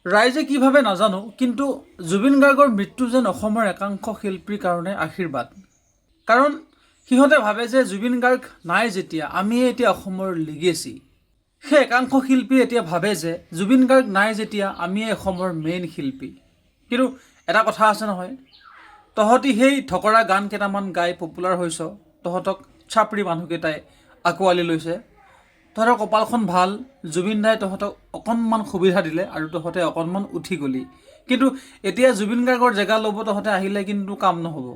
ৰাইজে কি ভাবে নাজানো, কিন্তু জুবিন গাৰ্গৰ মৃত্যু যেন অসমৰ একাংশ শিল্পীৰ কাৰণে আশীৰ্বাদ। কাৰণ সিহঁতে ভাবে যে জুবিন গাৰ্গ নাই যেতিয়া আমিয়ে এতিয়া অসমৰ লিগেচি। সেই একাংশ শিল্পীয়ে এতিয়া ভাবে যে জুবিন গাৰ্গ নাই যেতিয়া আমিয়ে অসমৰ মেইন শিল্পী। কিন্তু এটা কথা আছে নহয়, তহঁতি সেই ঢকৰা গান কেইটামান গাই পপুলাৰ হৈছ, তহঁতক চাপৰি মানুহকেইটাই আঁকোৱালি লৈছে। তহঁতৰ কপালখন ভাল, জুবিন দাই তহঁতক অকণমান সুবিধা দিলে আৰু তহঁতে অকণমান উঠি গ'লি। কিন্তু এতিয়া জুবিন গাৰ্গৰ জেগা ল'ব তহঁতে আহিলে কিন্তু কাম নহ'ব।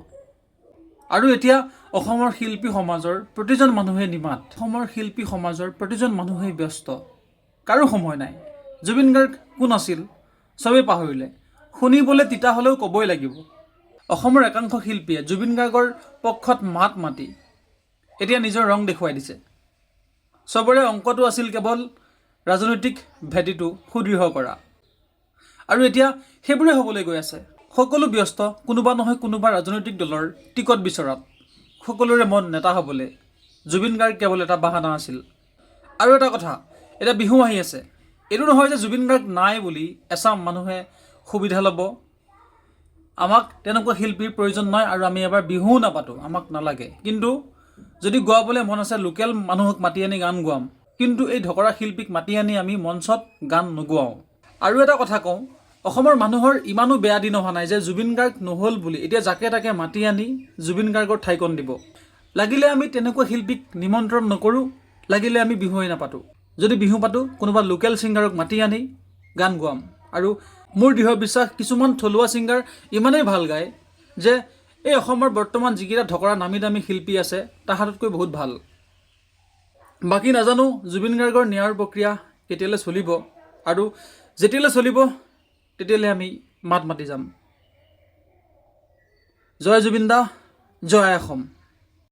আৰু এতিয়া অসমৰ শিল্পী সমাজৰ প্ৰতিজন মানুহে নিমাত, অসমৰ শিল্পী সমাজৰ প্ৰতিজন মানুহেই ব্যস্ত, কাৰো সময় নাই। জুবিন গাৰ্গ কোন আছিল চবেই পাহৰিলে। শুনিবলৈ তিতা হ'লেও ক'বই লাগিব, অসমৰ একাংশ শিল্পীয়ে জুবিন গাৰ্গৰ পক্ষত মাত মাতি এতিয়া নিজৰ ৰং দেখুৱাই দিছে। চবৰে অংকটো আছিল কেৱল ৰাজনৈতিক ভেটিটো সুদৃঢ় কৰা আৰু এতিয়া সেইবোৰে হ'বলৈ গৈ আছে। সকলো ব্যস্ত কোনোবা নহয় কোনোবা ৰাজনৈতিক দলৰ টিকট বিচৰাত। সকলোৰে মন নেতা হ'বলৈ। জুবিন গাৰ্গ কেৱল এটা বাহানা আছিল। আৰু এটা কথা, এতিয়া বিহু আহি আছে। এইটো নহয় যে জুবিন গাৰ্গ নাই বুলি এচাম মানুহে সুবিধা ল'ব। আমাক তেনেকুৱা শিল্পীৰ প্ৰয়োজন নাই আৰু আমি এবাৰ বিহুও নাপাতোঁ, আমাক নালাগে। কিন্তু যদি গোৱাবলৈ মন আছে, লোকেল মানুহক মাতি আনি গান গোৱাম, কিন্তু এই ঢকৰা শিল্পীক মাতি আনি আমি মঞ্চত গান নোগোৱাওঁ। আৰু এটা কথা কওঁ, অসমৰ মানুহৰ ইমানো বেয়া দিন অহা নাই যে জুবিন গাৰ্গ নহ'ল বুলি এতিয়া যাকে তাকে মাতি আনি জুবিন গাৰ্গৰ ঠাইকণ দিব। লাগিলে আমি তেনেকুৱা শিল্পীক নিমন্ত্ৰণ নকৰোঁ, লাগিলে আমি বিহুৱেই নাপাতোঁ। যদি বিহু পাতোঁ, কোনোবা লোকেল ছিংগাৰক মাতি আনি গান গোৱাম। আৰু মোৰ দৃঢ় বিশ্বাস, কিছুমান থলুৱা ছিংগাৰ ইমানেই ভাল গায় যে এই অসমৰ বৰ্তমান যিকেইটা ঢকৰা নামী দামী শিল্পী আছে, তাহাঁততকৈ বহুত ভাল। বাকী নাজানো জুবিন গাৰ্গৰ ন্যায়ৰ প্ৰক্ৰিয়া কেতিয়ালৈ চলিব আৰু যেতিয়ালৈ চলিব তেতিয়ালৈ আমি মাত মাতি যাম। জয় জুবিন দা, জয় অসম।